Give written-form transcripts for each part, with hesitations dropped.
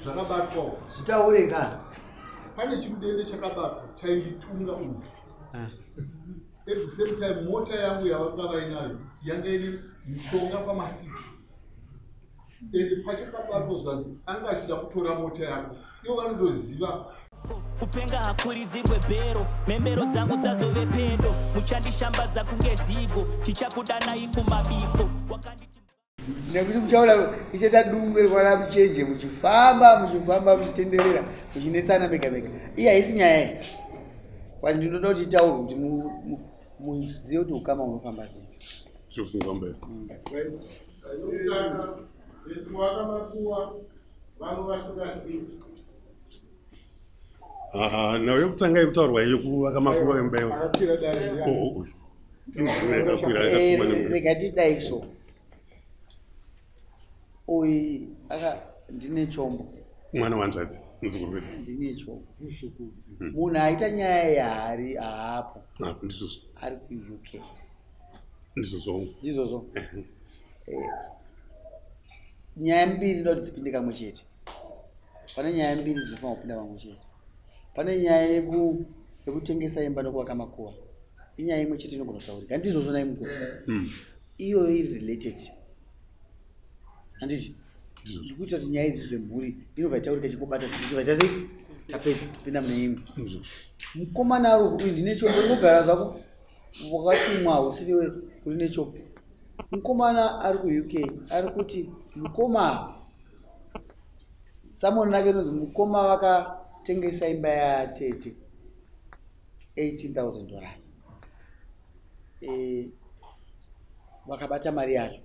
Zvakabatwa zvitaure ka. Pane chimudende chakabatwa chainditunga uyu. Ah. At the same time mota yangu yavanga vainayo yanga ine mushonga pamasiti. And pachakabatwa zvanzi anga achida kutora mota yako. Ivo vanotoziva Kupenga hakuridzirwe bhero, mhembero dzangu dzazove pedo, muchandishambadza kunge zigo, tichakudanai kumabiko. Wakanditi Nekuti muchaona ichaita dungwe rikwana muchenje muchifamba muchifamba muchitenderera muchinetsana mega mega. Iyi haisi nyaya iyi. But ndinoda kuti itaurwe kuti muzive kuti ukama unofamba sei. Zviri kufamba here? Ah, nhau yekutanga yekutaurwa iyo kuvaka makuva emba oh, oh, eh, rega tidai so uyu aka ndine chombo mwana wanzvadzi muzukuru wedu ndine chombo muzukuru hmm. munhu aita nyaya yaari haapo ah, ndizvozvo ari kuuk ndizvozvo ndizvozvo eh, nyaya mbiri ndoda kuti dzipinde kamwe chete pane nyaya mbiri dzinofanira kupinda pamwe chete pane nyaya yekutengesa imba nokuvaka makuva inyaya imwe chete inogona kutaurika handizvozvo nai mukuru hmm. iyoyo iri related handiti ndikuita kuti nyaya idzi dzemhuri inobva itaurika ichingobata zvichibva ita sei tapedza topinda mune imwe mukomana ari uyu ndine chombo unogara zvako wakatumwa hausiriwe uri nechombo mukomana ari kuuk ari kuti mukoma samoni rake inonzi mukoma vakatengesa imba yatete 18000 dollars e, vakabata mari yacho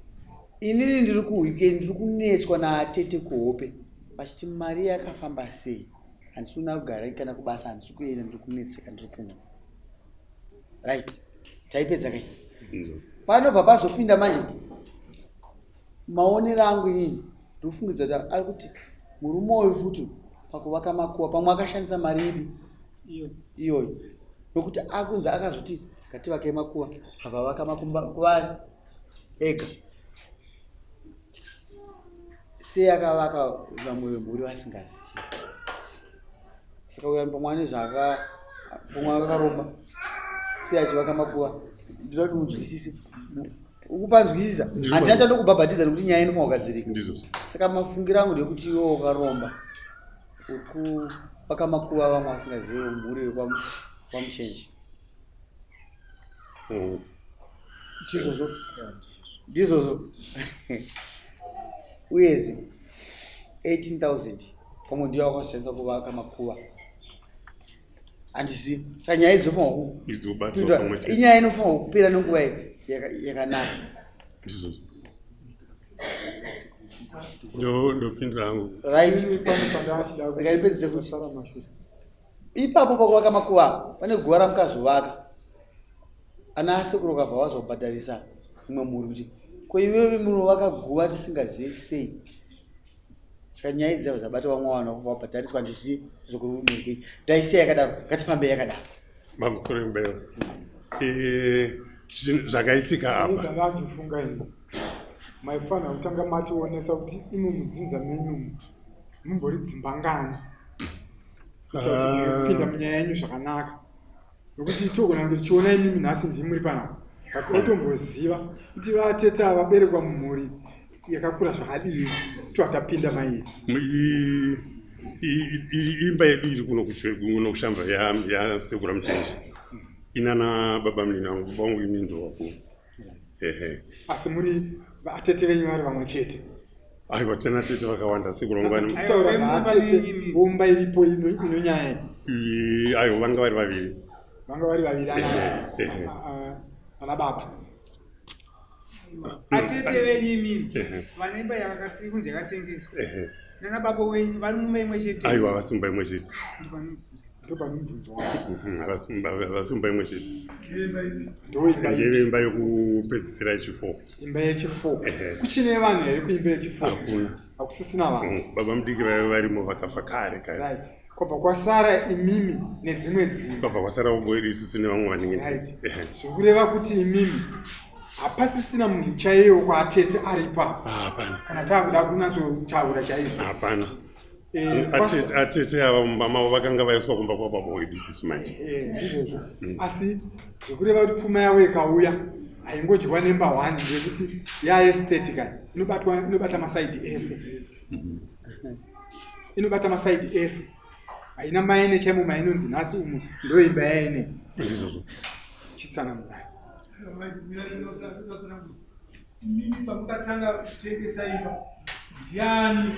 inini ndiri kuuk ndiri kunetswa natete kuhope vachiti mari yakafamba sei handisi kuna kugara kana kubasa handisi kuenda ndiri kunetseka ndiri kuno right taipedza kai panobva pazopinda manje Maonero angu inini ndikufungidza kuti ari kuti murume uyu futi pakuvaka makuva pamwe akashandisa mari ipi iyoyo nokuti akunzi akazoti ngativakei makuva avavaka makuva ega sei akavaka vamwe vemhuri vasingazivi saka uya pamwe ane zvaaka pamwe akaromba sei achivaka makuva ndinoda kuti munzwisise ukupanzwisisa handina chandokubhabhatidza nekuti nyaya inofanira kugadzirika saka mafungiro angu ndekuti iwe wakaromba ukuvaka makuva vamwe vasingazive mhuri yekwamuchenji mm. ndizvozvo ndizvozvo uyezve 18000 pamwe ndiyo wakashandisa kuvaka makuva handizivi saka nyaya idzi dzofanira inyaya inofanirwa kupera nenguva yakanaka ndopindura hangu right rikaipedzise kuti ipapo pakuvaka makuva pane guva ramukazovaka ana asekuru vakabva vazobhadharisa imwe mhuri kuti ko iwewe munovaka guva tisingazivi sei saka nyaya idzi dzabata vamwe vanhu vakubva vabhadhariswa handisi zvokurimurikui ndaisiya yakadaro ngatifambe yakadaro pamusoro imbeyo eh, zvakaitika apa zvandachifunga ini maifanira kutanga mationesa kuti imo mudzinza menyu mumbori dzimba ngani kuitira kuti ah. pinda munyaya yenyu zvakanaka nokuti togona kunge tichiona imimi nhasi ndimuri panapa but otomboziva kuti vatete ava vaberekwa mumhuri yakakura zvakadii tobva tapinda mairi imba yedu iri kuno kuno kushamba yasekura muchenji inana baba munini wangu baba wangu ini ndowakuru ehe asi muri vatete venyu vari vamwe chete aiwa tena tete vakawanda sekuru vangu vane kutaura zvaatete bomba iripo inonyaya aiwa vanga vari vaviri vanga vari vaviri ana baba atete venyu imini vane imba yakati kunzi yakatengeswa nana baba wenyu vari mumba imwe chete aiwa havasi mumba imwe chete ndopane mubvunzo wangu mhm, havasi mumba imwe chete ndeve imba yekupedzisira yechifour imba yechifour kuchine vanhu here kuimba yechifour hakuna hakusisina vanhu mm, baba mudiki vaive varimo vakafa kare kare kwabva kwasara imimi nedzimwe dzimba kwabva kwasara isusu nevamwe vanenge zvekureva kuti imimi hapasisina munhu chaiye kwaatete aripo apa kana taakuda kunyatsotaura chaizvo hapana. Eh, Atete ava mumba mavo vakanga vaiswa kumba kwababa wedu isisu manje. Eh, ndizvozvo. Asi zvekureva kuti pfuma yavo ikauya haingodyiwa nemba one ngekuti yaestate kani inobatwa inobata masaidi ese. Inobata masaidi ese. Haina maene chaimo mainonzi nhasi umu ndoimba yaene. Ndizvozvo. Chitsanangurai. Imimi pamukatanga kutengesa imba ndiani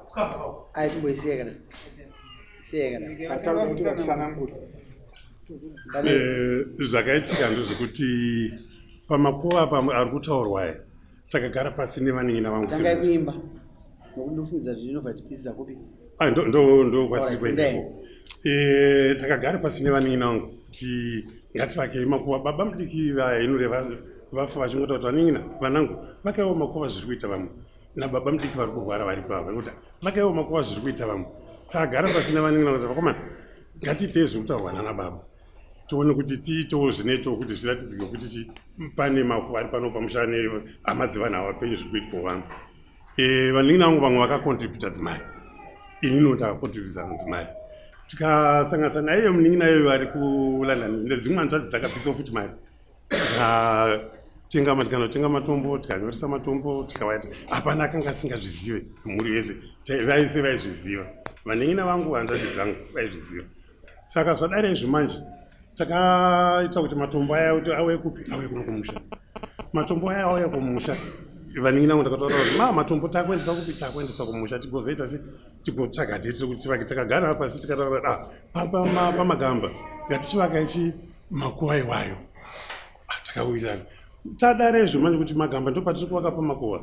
kukamba Ai timboisiya kana. Siya kana. Tataura kuti vatsanangure. Pane Zvakaitika ndezvekuti pamakuva apa ari kutaurwa aya takagara pasi nevanin'ina vangu. Tangai kuimba. Nokuti ndofungidza kuti inobva tipisa kupi. Ah, ndo kwatiri Alright, kuendako. Takagara pasi nevanin'ina vangu kuti ngativakei makuva. Baba mudiki vaya inoreva vafa vachingotaura kuti vanin'ina vanangu vakaiwo makuva zviri kuita vamwe nababa mudiki vari kurwara varipo ava kuti vakaiwo makuva zviri kuita vamwe. Tagara pasi nevanin'ina kuti vakomana ngatiitei zviri kutaurwa nana baba tione kuti tiitewo zvinoitawo kuti zviratidzike kuti pane makuva ari pano pamusha nehama dzevanhu ava penyu zviri kuitwa vamwe. Vanin'ina vangu vamwe vakakontributa dzimari, ininiwo ndakakontributa dzimari, tikasanganisa naiye munin'ina iyoyo ari kuLondon nedzimwe hanzvadzi dzakabvisawo futi mari, tikatenga tikanotenga matombo, tikanyoresa matombo, tikavaita. Hapana akanga asingazvizive, mhuri yese vaise vaizviziva, vanin'ina vangu hanzvadzi dzangu vaizviziva. Saka zvadare izvi manje takaita kuti matombo aya kuti auye kupi, auye kuno kumusha. Matombo aya auya kumusha, vanin'ina vangu ndakataura kuti ma matombo takuendesa kupi, takuendesa kumusha, tigozoita se tigotsvaga date rekuti tivake. Takagara pasi tikataura kuti pamagamba ngatichivaka ichi makuva iwayo. Tikawirirana. Tadare izvo manje kuti magamba ndo patiri kuvaka pamakuva.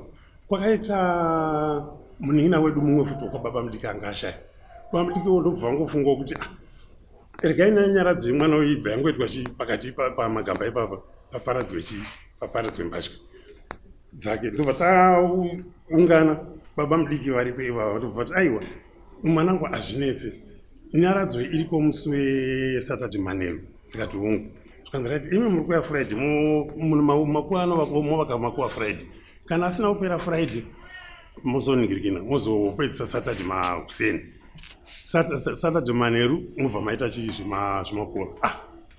Kwakaita munin'ina wedu mumwe futi wekwababa mudiki anga ashaya. Baba mudiki uwo ndobva vangofungawo kuti regai nanyaradzo yemwana uyu ibva yangoitwa chi pakati pamagamba ipapa paparadzwe chi paparadzwe mbatya dzake. Ndobva taungana baba mudiki varipo ivava, ndobva vati aiwa mwanangu hazvinetse, nyaradzo iriko musi weSaturday manheru. Ndikati hongu. Zvikanzi right, imi muri kuuya Friday, makuva anovakwa movaka makuva Friday, kana asina kupera Friday mozoningirikina mozopedzisa Saturday makuseni, Saturday manheru mobva maita chii zvimakuva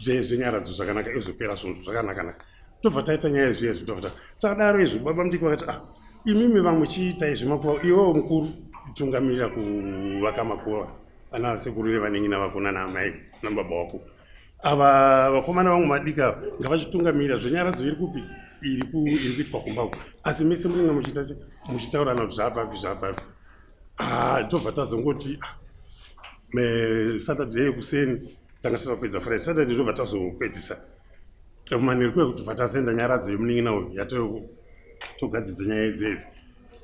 zvenyaradzo zvakanaka, izopera zvinhu zvakanaka-naka. Tobva taita nyaya izvi izvi, tobva tadaro izvi. Baba mudiki vakati imimi vamwe chiitai zvemakuva, iwewo mukuru tungamirira kuvaka makuva ana sekuru nevanin'ina vako nana amai nababa wako, ava vakomana vangu madiki ava ngavachitungamirira zvenyaradzo iri kupi, iri kuitwa kumba uko, asi mese munenge muchiita se muchitaurana kuti zvapapi zvapapi. Tobva tazongoti Saturday yekuseni tanga tisina kupedza Friday, Saturday tobva tazopedzisa manheru kuya kuti bva tasenda nyaradzo yemunin'ina uyu yatove togadzidza nyaya idzedzi.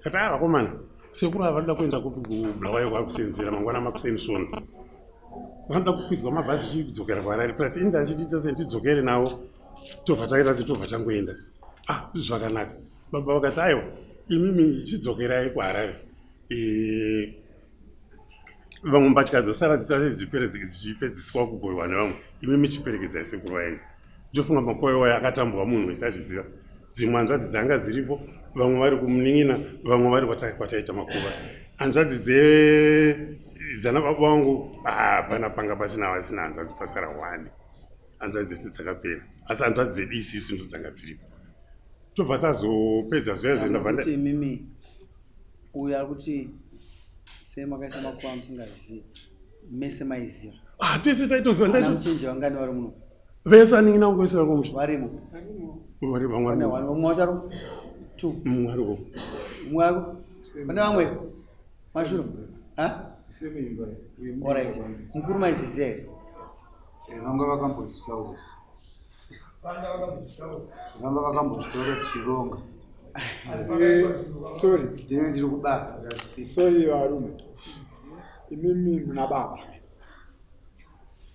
Kati vakomana sekuru ava vanoda kuenda kupi, kuBulawayo kwakusenzera mangwana makuseni svondo, vanoda kukwidzwa mabhazi chikudzokera kuHarare, plus ini ndachitiita se ndidzokere navo, tobva taita se tobva tangoenda. Zvakanaka. Baba vakati aiwa imimi chidzokerai kuHarare, vamwe mbatya dzosara dzichipedziswa kugoiwa nevamwe, imimi chiperekedzai sekuru vaenzi. Ndofunga makuva iwayo akatambwa munhu wese achiziva, dzimwe hanzvadzi dzanga dziripo, vamwe vari kumunin'ina, vamwe vari kwataita makuva, hanzvadzi dzana baba vangu hapana panga pasina vasina hanzvadzi, pasara one, hanzvadzi dzese dzakapera, asi hanzvadzi dzedu isisu ndo dzanga dziripo. Tobva tazopedza zviya zvendabva Kuti imimi uyu ari kuti sei makaisa makuva musingazivi, mese maiziva? Tese taitoziva. Ana muchinji vangani vari muno? Vese anin'ina vangu vese vari kumusha. Varimo? Vari vamwe. Pane one, vamwe wacho ari two. Mumwe ariko. Mumwe ariko, pane vamwe mashuro. Alright, mukuru maizviziva here? Vanga vakambozvitaura, vanga vakambozvitaura tichironga. Sorry. Ndine ndiri kubasa. Sorry varume, imimi muna baba?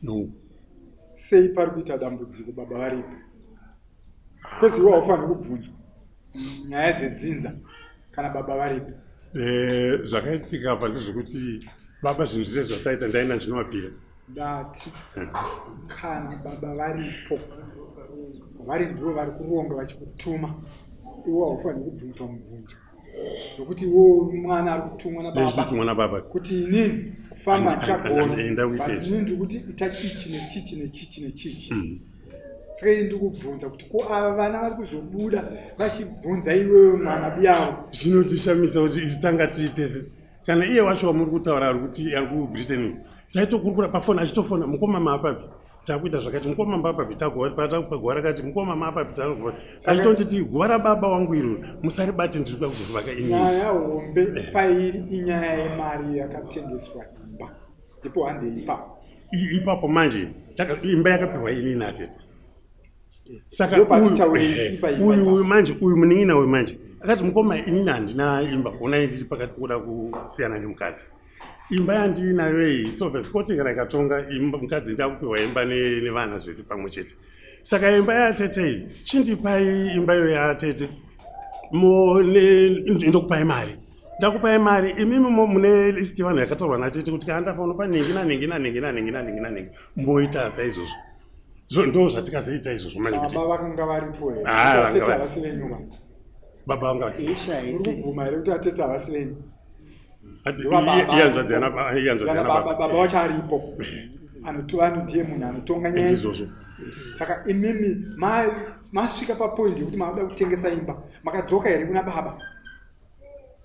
No. Sei pari kuita dambudziko baba varipo? Because iwe haufaniri kubvunzwa nyaya dzedzinza kana baba varipo. Zvakaitika apa ndezvekuti baba zvinhu zvese zvataita ndaina ndinovapira. Ndati kana baba varipo, vari ndivo vari kuronga vachikutuma, iwe haufaniri kubvunzwa mubvunzo. Nokuti iwo mwana ari kutumwa nababa nababa kuti inini kufamba handichagona, but inini ndiri kuti ita ichi nechichi nechichi nechichi. Saka ini ndiri kubvunza kuti ko ava vana vari kuzobuda vachibvunza iwewe mwana biyavo? Zvinotishamisa kuti isu tanga tiri tese, kana iye wacho wamuri kutaura ari kuti ari kuBritain, taitokurukura pafoni, achitofona, "Mukoma maapapi? Takuita zvakati. Mukoma maapapi? Takupaguva rakati. Mukoma maapapi?" Achitonditi, "Guva rababa wangu iro musaribate, ndiri kuda kuzorivaka inini." Nyaya hombe pairi inyaya yemari yakatengeswa imba, ndipo handei ipapo. Ipapo manje imba yakapiwa inini natete, saka uyu manje, uyu munin'ina uyu manje akati, "Mukoma, inini handina imba. Onai, ndiri pakati pokuda kusiyana nemukadzi. Imba yandinayo iyi, it's obvious koti kana ikatonga mukadzi ndakupiwa imba nevana zvese pamwe chete. Saka imba yatete iyi, chindipai imba iyo yatete, ndokupai mari. Ndakupai mari, imimi mune list yevanhu yakataurwa natete kuti kana ndafa unopa nhingi nanhingi nanhingi nanhingi nanhingi nanhingi. Mboita saizvozvo." Ndo zvatikazoita izvozvo manje kuti Baba vakanga varipo here? Ah, Atete vanga havasi venyu ba? Baba vanga vasi. Uri kubvuma here kuti atete havasi venyu? Ihanzvadzi yana baba. Baba wacho aripo, anotova ndiye munhu anotonga nyaya. Ndizvozvo. Saka imimi masvika papoint yekuti makuda kutengesa imba, makadzoka here kuna baba?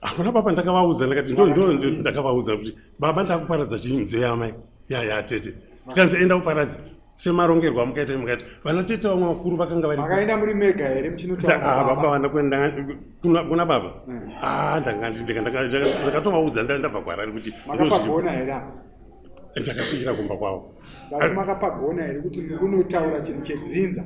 Hakuna baba. Ndakavaudza, ndakati ndo ndakavaudza kuti, "Baba, ndakuparadza chinzee yamai yatete." Tikanzi, "Enda uparadze semarongerwo amukaita." Mukaita vana tete vamwe vakuru vakanga vari. Makaenda muri mega here muchinotaura? Ah, baba vana kuenda kuna baba. Ah, ndakatovaudza ndabva kuHarare kuti Makapagona here apa? Ndakasvikira kumba kwavo. Ndati makapagona here kuti mukunotaura chinhu chedzinza?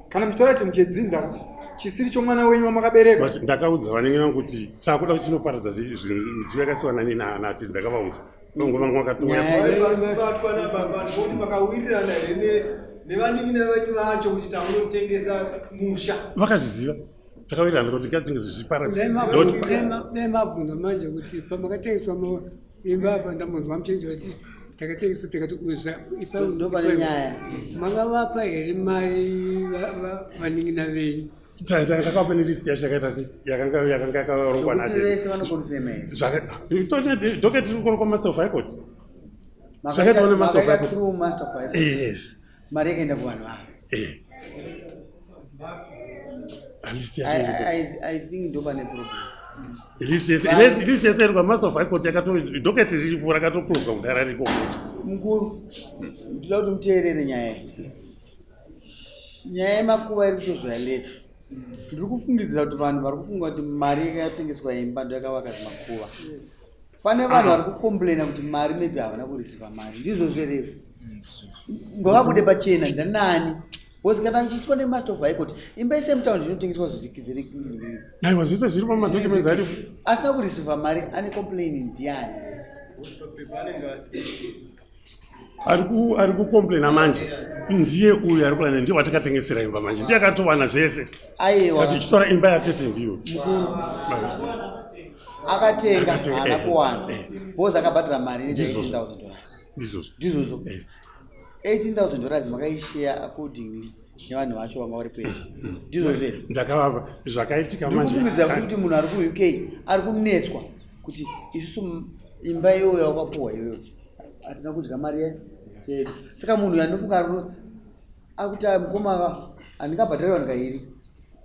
Kana muchitaura chinhu chedzinza chisiri chomwana wenyu wamakabereka. But ndakaudza vanenge vangu kuti takuda kuti tinoparadza midziyo yakasiwa nani naanati. Ndakavaudza dongo vangu vakatouya. Kubatwa nababa ndikuti makawirirana here nevanin'ina venyu vacho kuti taunotengesa musha? Vakazviziva, takawirirana kuti ngatitengese zviparadze. Dai mabvunza manje kuti pamakatengeswa imba apa, ndambonzwa muchenji vati takatengesa, tikati uza. Ndopane nyaya. Makavapa here mari vanin'ina venyu? Takavapa nelist yacho yakaita sei, yakanga yakarongwa. Zvokuti vese vanoconfirma here? Docket riri kwaMaster of High Court, zvakaitwa neMaster of High Court. Through Master of High Court? Yes. Mari yakaenda kuvanhu vavo? Eh. List yacho iripo. I think ndo pane problem. List yese iri kwaMaster of High Court, yakato docket riripo, rakatokloswa kudhara, riko. Mukuru, ndoda kuti muteerere nyaya iyi. Nyaya yemakuva iri kutozoya leta. Ndiri kufungidzira kuti vanhu vari kufunga kuti mari yakatengeswa imba ndo yakavaka zvimakuva. Pane vanhu vari kucomplaina kuti mari maybe havana kureceiva mari. Ndizvozvo here? Ngavabude pachena, ndanani? Because kana chiitwa neMaster of High Court, imba yese mutaundi inotengeswa zviri very Aiwa, zvese zviri pamadocuments aripo. Asina kureceiva mari ane complain ndiani? Ari kucomplaina manje ndiye uyu ari kulanda, ndiye watakatengesera imba manje, ndiye akatowana zvese. Aiwa. Kati chitora imba yatete, ndiyo. Mukuru akatenga. Akatenga, Haana kuwana because akabhadhara mari inoita Ndizvozvo. $18,000. Ndizvozvo. Ndizvozvo. $18,000 makaisheya accordingly nevanhu vacho vanga vari peri, ndizvozvo here? Ndakavapa. Zvakaitika Ndiri manje kufungidzira kuti munhu ari kuUK ari kunetswa kuti isusu imba iyoyo yawakapuhwa iyoyo hatina kudya mari yedu. Saka munhu yandofunga akuti, "Ah, mukoma, handingabhadhari vanhu kairi."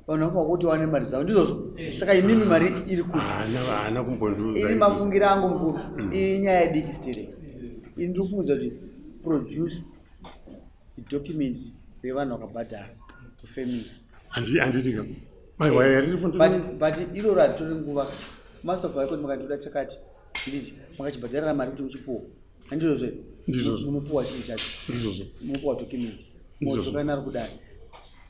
Vanhu vafunga kuti wane mari dzavo, ndizvozvo. Saka imimi mari iri kupi? Haana kumbondiudza Ini izvozvo. mafungiro angu, mukuru, iyi nyaya diki sterek. Ini ndiri kufungidzira kuti produce the document revanhu vakabhadhara kufamily. Handiti ka, aiwa, riripo. But iroro haritori nguva. Master of High Court makatoda chakati, nditi makachibhadharira mari kuti uchipuwa, handizvozvo? Ndizvozvo. Munopuwa chinhu chacho. Ndizvozvo. Munopuwa document. Ndizvozvo. Modzoka naro kudai,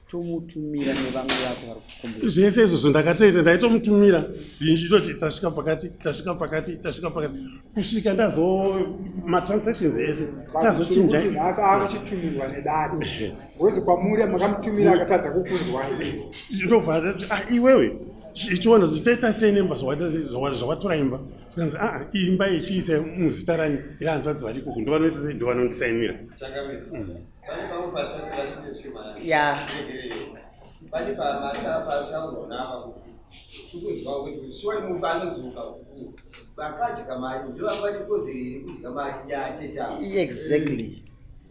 tomutumira nevamwe vako vari kukombera. Zvese izvozvo ndakatoita, ndaitomutumira ndichitoti tasvika pakati, tasvika pakati, tasvika pakati, kusvika ndazo matransactions ese tazochinja. Kuti nhasi akuchitumirwa nedare ngozi kwamuri, makamutumira akatadza kukunzwai. Ndobva ndati, "Ah, iwewe ichiona kuti toita sei nemba zvawatora imba?" Zvikanzi, "Aa, iyi imba ichiisa muzita rani, rehanzvadzi vari ikoko, ndovanoita sei, ndovanondisainira." Pane pamwe patinoti vasine shuma. Ya. Pane pamataurwa napa kuti Tikunzwa kuti shuwa mufi anodzoka vakadya mari ndovanga vane kodzero here kudya mari yateta. Exactly.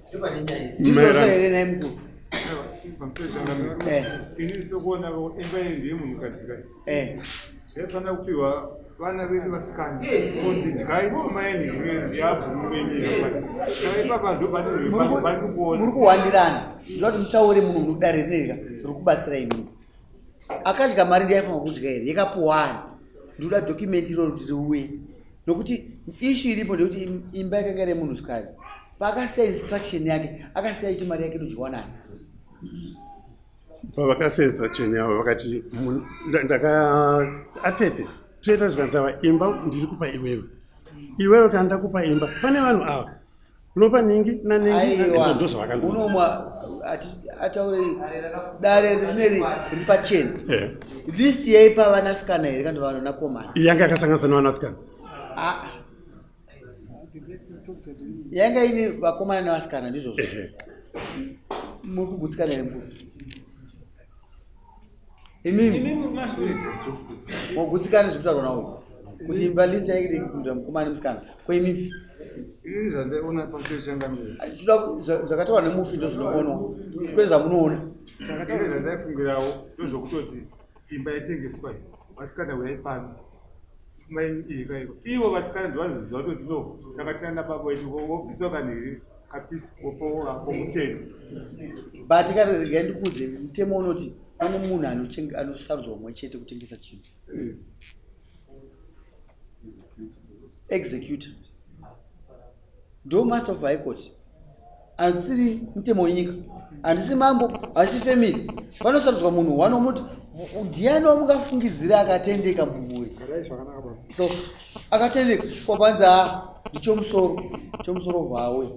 Ndopane nyaya yese. Ndizvozvo here nhai mukuru? Eh. Ini sekuona imba iyi ndeyemunhukadzi kai. Eh. Zvaifanira kupiwa vana vedu vasikana kunzi dyai pfuma yenyu yabhuru venyu saka ipapa ndopatiri kuona. Muri kuhwandirana. Ndinoda kuti mutaure munhu unodare rinerika riri kubatsira imimi. Akadya mari ndiye aifanirwa kudya here? Yakapuwa ani? Ndinoda document iroro kuti riuye. Nokuti issue iripo ndeyekuti imba yakanga iri yemunhukadzi. Paakasiya instruction yake, akasiya achiti mari yake inodyiwa nani? Pavakasiya instruction yavo vakati ndaka atete toita zvikanzi ava imba ndiri kupa iwewe. Iwewe kana ndakupa imba pane vanhu ava unopa ningi naningi ndozvavakandiudza. Unomwa ataure dare rineri riri pachena. Eh. List yaipa vanasikana here kana vanakomana? Yanga yakasanganisa nevanasikana. Ah. Yanga ine vakomana nevasikana ndizvozvo. Muri kugutsikana here mukuru? Imimi mogutsikana zvekutaurwa nauyu kuti imba list yaide kuita mukomana nemusikana ko imimi Ini zvandaona pamusoro changamire. Toda zvakataurwa nemufi ndozvinoonwa kwete zvamunoona. Ini zvandaifungirawo ndozvokutoti imba yatengeswa iyi vasikana huyai pano pfuma yenyu iyi kaiko ivo vasikana ndovanoziva kutoti no takatirana nababa wedu wobviswa kanhiri kapisi wopowa komutendo. But kana regai ndikuudze mutemo unoti pane munhu anosarudzwa mumwe chete kutengesa chinhu. Executor. Ndo master of high court. Handisiri mutemo wenyika. Handisi mambo, hasi family. Panosarudzwa munhu one womuti ndiani wamungafungidzira akatendeka mumhuri. So akatendeka kwapanzi ha ndichomusoro, chomusoro vhawe.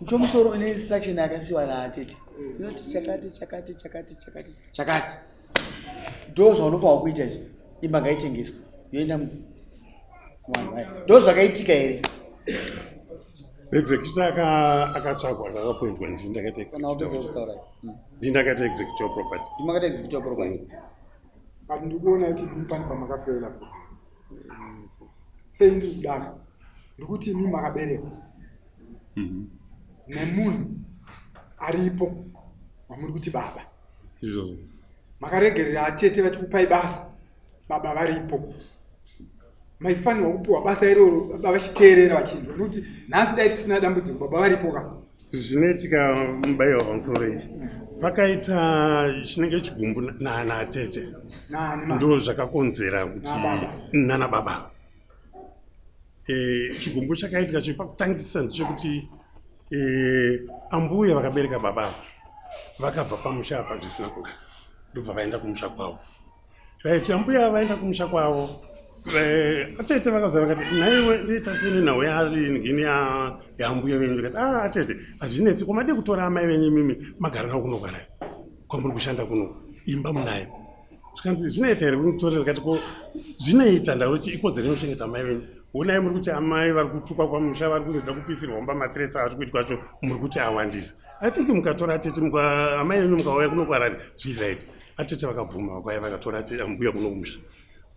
Chomusoro ine instruction yakasiwa naatete. Inoti chakati chakati chakati chakati chakati. Ndo zvaunofanirwa kuita izvo. Imba ngaitengeswe. Yoenda kuvanhu vaya. Ndo zvakaitika here? Executor akatsvagwa akapointwa ndini ndakaita Kana wapedza executor. kutaura. Ndini ndakaita executor property. Ndimi makaita executor property. But ndikuona kuti imi pane pamakafela futi. Sei ndiri kudaro? Ndikuti imi makaberekwa nemunhu aripo wamuri kuti baba. Izvozvo. Makaregerera atete vachikupai basa, baba varipo. Maifanirwa kupiwa basa iroro baba vachiteerera vachinzwa nekuti nhasi dai tisina dambudziko baba varipo ka. Zvinoitika mubayiwa pamusoro iyi. Pakaita chinenge chigumbu naatete. Nani ma? Ndo zvakakonzera kuti Nababa. nana baba. Chigumbu chakaitika chepakutangisa ndechekuti ambuya vakabereka baba ava vakabva pamusha apa zvisina kunaka ndobva vaenda kumusha kwavo. Right, ambuya vaenda kumusha kwavo. Atete vakaza vakati nhaiwe ndoita sei nenhau yaringini yaambuya venyu ndikati ah atete hazvinetsi ko madii kutora amai venyu imimi magara navo kuno kwarai kwamuri kushanda kuno imba munayo zvikanzi zvinoita here kunitorera ndikati ko zvinoita ndakuti ikodzero inochengeta amai venyu honai muri kuti amai vari kutukwa kwamusha vari kuzoda kupisirwa mumba matiresi ari kuitwa acho muri kuti awandisa I think mukatora atete amai venyu mukauya kuno kuharare zviri right. Atete vakabvuma vakauya vakatora atete ambuya kuno kumusha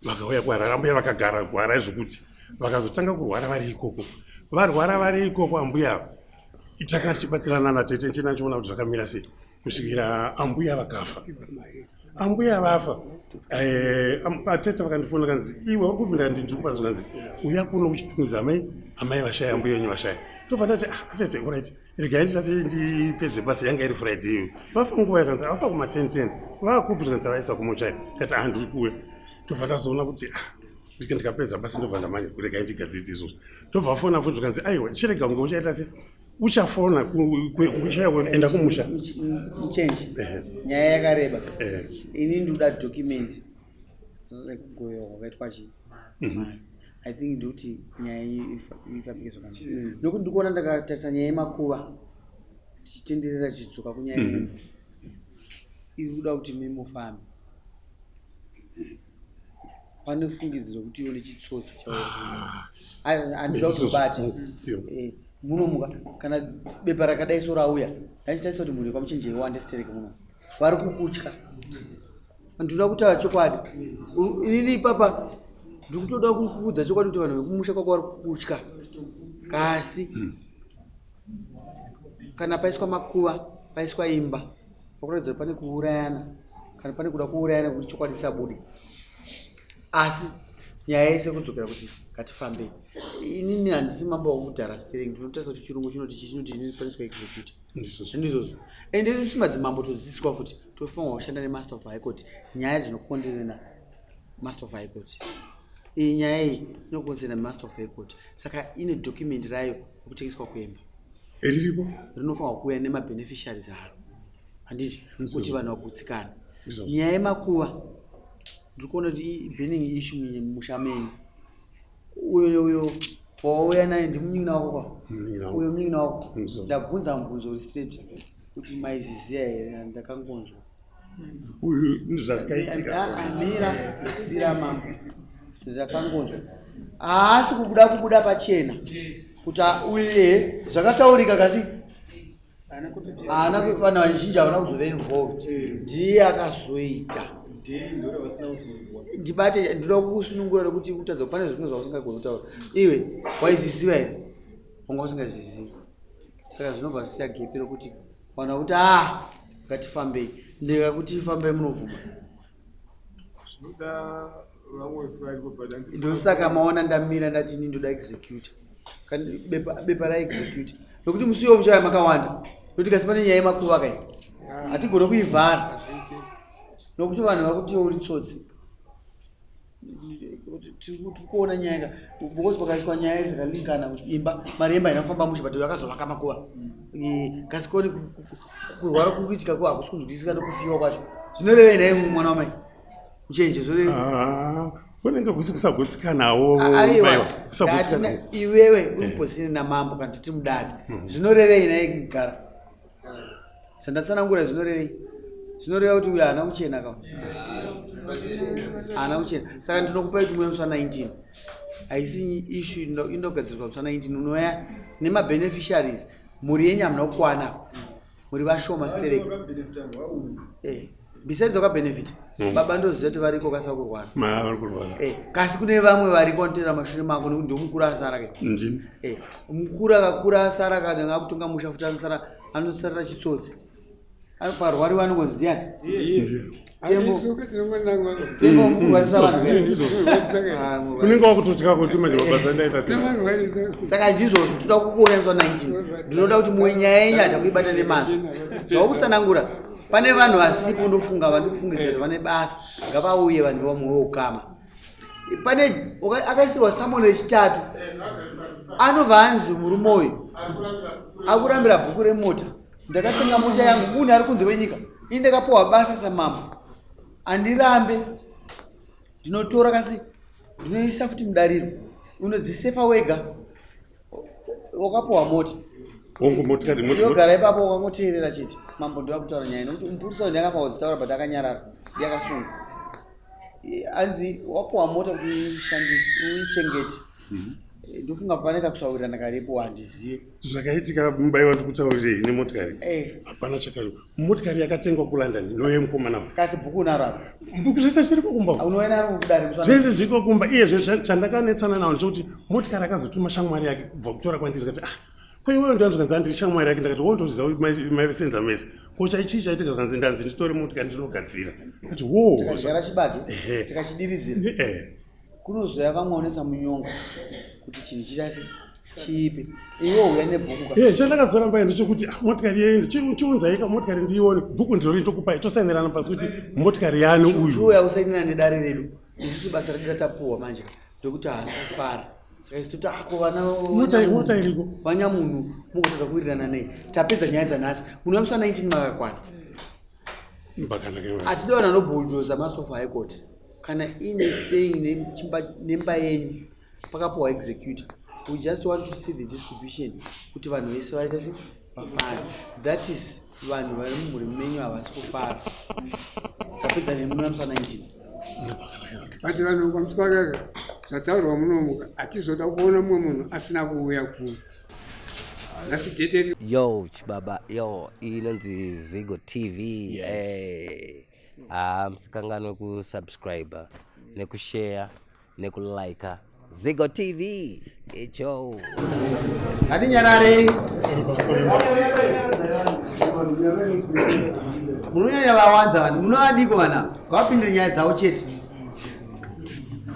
vakauya kuharare ambuya vakagara kuharare zvekuti vakazotanga kurwara vari ikoko varwara vari ikoko ambuya ava takanga tichibatsirana natete ndichena ndichiona kuti zvakamira sei kusvikira ambuya vakafa. Ambuya vafa atete vakandifona kanzi iwe uri kupinda ndiri kupa zvikanzi uya kuno kuchitungwiza amai amai vashaya ambuya yenyu vashaya ndobva ndati ah, atete alright regai nditati ndipedze basa yanga iri friday iyoyo vafa nguva yakanzi vafa kuma 10 10 vakupi zvikanzi tavaisa kumochari kati ah ndiri kuuya ndobva ndazoona kuti ah ndike ndikapedza basa ndobva ndamanya regai ndigadziridze izvozvo ndobva vafona futi zvikanzi aiwa chirega kunge uchaita se uchafona enda kumusha Change. Nyaya yakareba. Ini ndikuda document rekugoyiwa kwakaitwa chii. I think ndikuti nyaya iyi ifambike zvakanaka. Nokuti ndikuona ndakatarisa nyaya yemakuva tichitenderera tichidzoka kunyaya yedu. Iri kuda kuti mimi mufambe. Pane fungidziro kuti iwe nechitsotsi chauri kuita. Handida kuti ubate. Munomuka kana bepa rakadai so rauya ndachitarisa kuti mhuri yekwamuchenjeri wande stereki muno vari kukutya. Ndinoda kutaura chokwadi. Inini ipapa ndikutoda kukuudza chokwadi kuti vanhu vekumusha kwako vari kukutya. Kasi kana paiswa makuva, paiswa imba, pakuratidza kuti pane kuurayana kana pane kuda kuurayana kuti chokwadi chisabude. Asi nyaya yese kudzokera kuti ngatifambei. Inini handisi mambo wekudhara steering, ndinotarisa kuti chirungu chinoti chii chinoti chii paniswa executor. Ndizvozvo. Ende isu madzimambo todzidziswa futi tofanirwa kushanda nemaster of high court nyaya dzinokonzerana master of high court. Iyi nyaya iyi inokonzerana master of high court, saka ine document rayo rekutengeswa kwemba riripo rinofanirwa kuuya nemabeneficiaries aro, handiti, kuti vanhu vagutsikana. Nyaya yemakuva ndiri kuona kuti iburning issue mumusha menyu. Uyo uyo wauya naye ndimunin'ina wako kwa uyo munin'ina wako. Ndabvunza mubvunzo uri straight kuti maizviziva here? Ndakangonzwa zvakaitika. Sira mambo, ndakangonzwa haasi kubuda kubuda pachena kuti uye zvakataurika, kasi haana vanhu vazhinji havana kuzove involved, ndiye akazoita. Ndibate, ndinoda kukusunungura nekuti kutadza pane zvimwe zvausingagoni kutaura. Iwe waizviziva here? Wanga usingazvizivi, saka zvinobva zisiya gepi rokuti vanhu vakuti a ngatifambei. Ndikakuti fambei, munobvuma? Ndosaka maona ndamira ndati ini ndoda executor, bepa raexecutor, nokuti musi iwo muchauya makawanda, nokuti kasi pane nyaya yemakuva kai hatigone kuivhara nokuti vanhu vari kuti uri tsotsi. Tiri kuona nyaya ka because pakaiswa nyaya dzakalinkana kuti imba, mari yemba haina kufamba mushe, but yakazovaka makuva. Kasi koni kurwara kuri kuitika ko hakusi kunzwisisika nekufiwa kwacho zvinorevei naye mwana wamai muchenje zvorevei? Ah, kunenge kusi kusagutsikanawo. Aiwa, iwewe uri posini namambo kana titi mudare, zvinorevei naye kugara sandatsanangura zvinorevei? Zvinoreva kuti uyo haana kuchena ka, haana kuchena. Saka ndinokupai kuti muye musi wa19, haisi issue inogadzirwa musi wa19, unoya nemabeneficiaries. Mhuri yenyu hamuna kukwana, muri vashoma stereki. Besides wakabenefita, baba ndoziva kuti variko kasa kurwara. Kasi kune vamwe variko vanoteera mashure mako nekuti ndomukuru asara ke. Mukuru akakura asara kana akutonga musha futi anosara anosarira chitsotsi parwariwa anongonzi ndiani? Tembo. Tembo mukurwarisa vanhu. Unenge wakutotya kuti manje mabasa ndaita sei. Saka ndizvozvo toda kukuona musi wa19. Ndinoda kuti muwe nyaya yenyu hatakuibata nemazvo zvakutsanangura. Pane vanhu vasipo, ndofunga vandikufungidzira kuti vane basa, ngavauye vanhu vamwe ukama. Pane akaisirwa samoni rechitatu, anobva anzi murume uyu akurambira bhuku remota. Ndakatenga mota yangu, munhu ari kunze kwenyika, ini ndakapiwa basa samambo, handirambe, ndinotora kasi ndinoisa futi mudariro. Unodzisefa wega, wakapiwa mota. Hongu, motikari Yogara ipapo wakangoteerera chete. Mambo ndoda kutaura nyaya nekuti mupurisa uyu ndakapa kudzitaura, but akanyarara, ndiakasunga. Anzi wapiwa mota kuti uishandise, uichengete. Ndofunga pane kakusawirirana karipo, handizive. Zvakaitika mubaiwa, ndikutaurirei nemotikari. Hapana chakaipa, motikari yakatengwa kuLondon noyemukomana. Kasi bhuku unaro apa? Bhuku zvese zviriko kumba. Unouya naro kudare musi Zvese zviriko kumba. Iyezve chandakanetsana nawo ndechekuti motikari akazotuma shamwari yake kubva kutora kwandiri. Ndikati, ah, ko iwewe ndiani? Zvikanzi ndiri shamwari yake. Ndakati, wo ndoziva maivesenza mese, ko chaichii chaitika? Zvikanzi ndanzi nditore motikari ndinogadzira. Ndikati, wo. Tikadyara chibage, tikachidiridzira, kunozoya vamwe vanonetsa munyongo kuti chinhu chirase chiipe. Iwe uya nebhuku ka. Chandakazoramba ndechekuti ah, motikari yenyu chiunzai ka motikari ndiione, bhuku ndirori ndokupai, tosainirana pasi kuti motikari yani uyu. Chiuya usainira nedare redu. Isusu basa redu ratapuwa manje ndokuti haasi kufara, saka isu toti ako vana Mota iriko. Vanyamunhu mungotadza kuwirirana nei? Tapedza nyaya dzanhasi, munhu wamusa 19 makakwana. Bakanaka iwe. Hatidi vanhu vanobhuldoza master of high court. Kana ine saying nemba yenyu pakapiwa executor, we just want to see the distribution kuti vanhu vese vaita se vafara. That is vanhu vari mumhuri menyu havasi kufara. Tapedza nemuno musi wa19. But vanhu kwamuswakaka zvataurwa munomu, hatizoda kuona mumwe munhu asina kuuya kuno nhasi date. Yo chibaba, yo, iyi inonzi Zigo TV. Yes. Eh. Haa musikanganwe kusubscribe nekushare nekulike Zigo TV icho. Ngatinyararei. Munonyanya vawanza vanhu, munovadiko vanhu ava? Ngavapindire nyaya dzavo chete.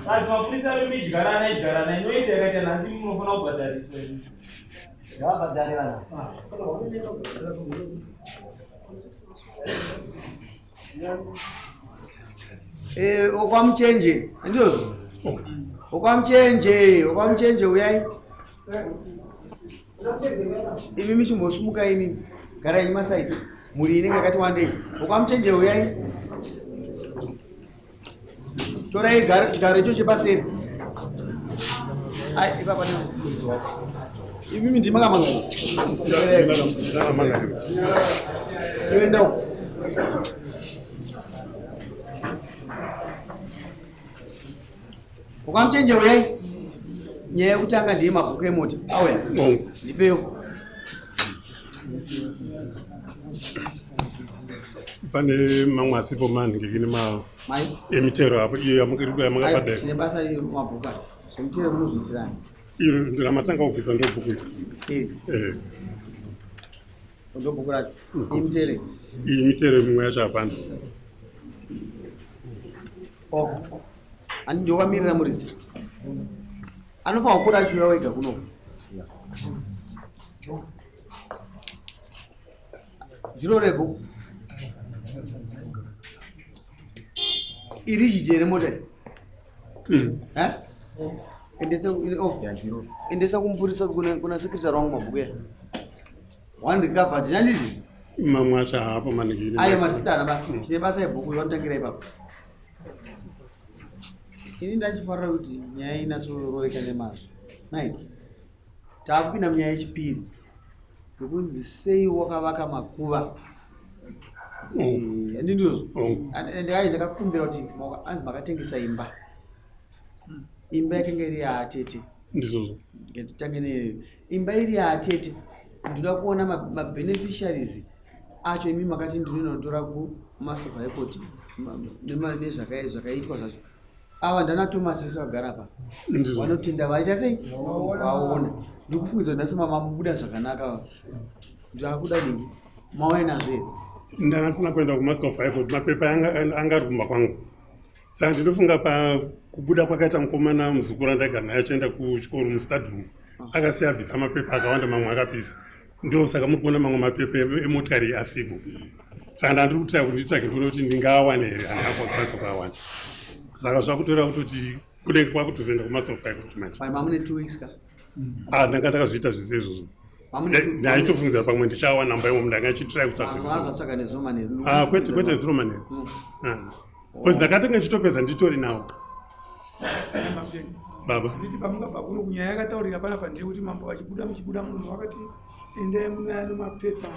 Asi mapurisa ari midyarana idyarana inoisa yakaita nhasi munofanira kubhadhariswa imi. Ngavabhadhare vanhu. Eh, okwamuchenje andizvozvo okwamuchenje okwamuchenje uyai imi michimbosumuka imi garai masaidi mhuri inenge yakati wandei okwamuchenje uyai torai chigaro icho chepaseri ai ipapa nemuridzi wako imimi ndimi makamangana iwe ndau ukamuchenjero yai nyaya yekutanga ndiye mabhuku emota auya ndipewo Pane mamwe asipo manhingikini ma emitero apo iyo yamakabhadhara. Tine basa mabhuku acho. Zvemutero munozviitirani? Iro ramatanga kubvisa ndobhuku iri. Iri. Eh. Ndobhuku racho. Iyi mitero. Iyi mitero mimwe yacho hapana. Oh. Handi ndovamirira muridzi. Anofanira kukura achiuya wega kuno. Ndiro rebhuku. Iri jije remota iyi. Eh? Endesa oh. Endesa kumupurisa kuna kuna secretary wangu mabhuku ya. One recovered handiti? Mamwe acho haapo manhingikini. Ayo marisita ana basa. Chine basa yebhuku vanotangira ipapo. Ini ndachifarira kuti nyaya inatsoroveka nemazvo. Nai. Takupinda munyaya yechipiri. Yokunzi sei wakavaka makuva. Eh, Ndindizvo. Ndai ndakakumbira kuti anzi makatengesa imba. Imba yakanga iri yaatete. Ndizvozvo. Ngatitange neyoyo. Imba iri yaatete. Ndinoda kuona mabeneficiaries acho imi makati ndinonotora kumaster of high court nezvakaitwa zvacho. Ava ndana Thomas vese vagara apa. Vanotenda vaita sei? Vaona. Ndikufungidza nhasi mama mubuda zvakanaka. Ndakuda dingi. Mauya nazvo here? Ndanga ndisina kuenda kumaster of high court mapepa anga ari kumba kwangu. Saka ndinofunga pakubuda kwakaita mukomana muzukuru andaigara naye achienda kuchikoro mustadroom akasiya abvisa mapepa akawanda mamwe akapisa. Ndo saka muri kuona mamwe mapepa emotikari asipo. Saka ndandiri kutira kuti nditsvage ndione kuti ndingaawane here handina kukwanisa kuawana. Saka zvakutoreva kutoti kunenge kwakutozoenda kumaster of high court manje. Pamwe mune 2 weeks ka? Ah, ndanga ndakazviita zvese izvozvo. Ndaitofungidzira pamwe ndichawana namba imomo ndanga ndichitry kutsvaga. Wazotsvaga nezuro manheru. Ah, kwete kwete zuro manheru. Ah. Because ndakatanga ndichitopedza nditori nawo. Baba. Nditi pamungabva kuno kunyaya yakataurika panapa ndeyekuti mambo vachibuda muchibuda munhu vakati endai munaya nemapepa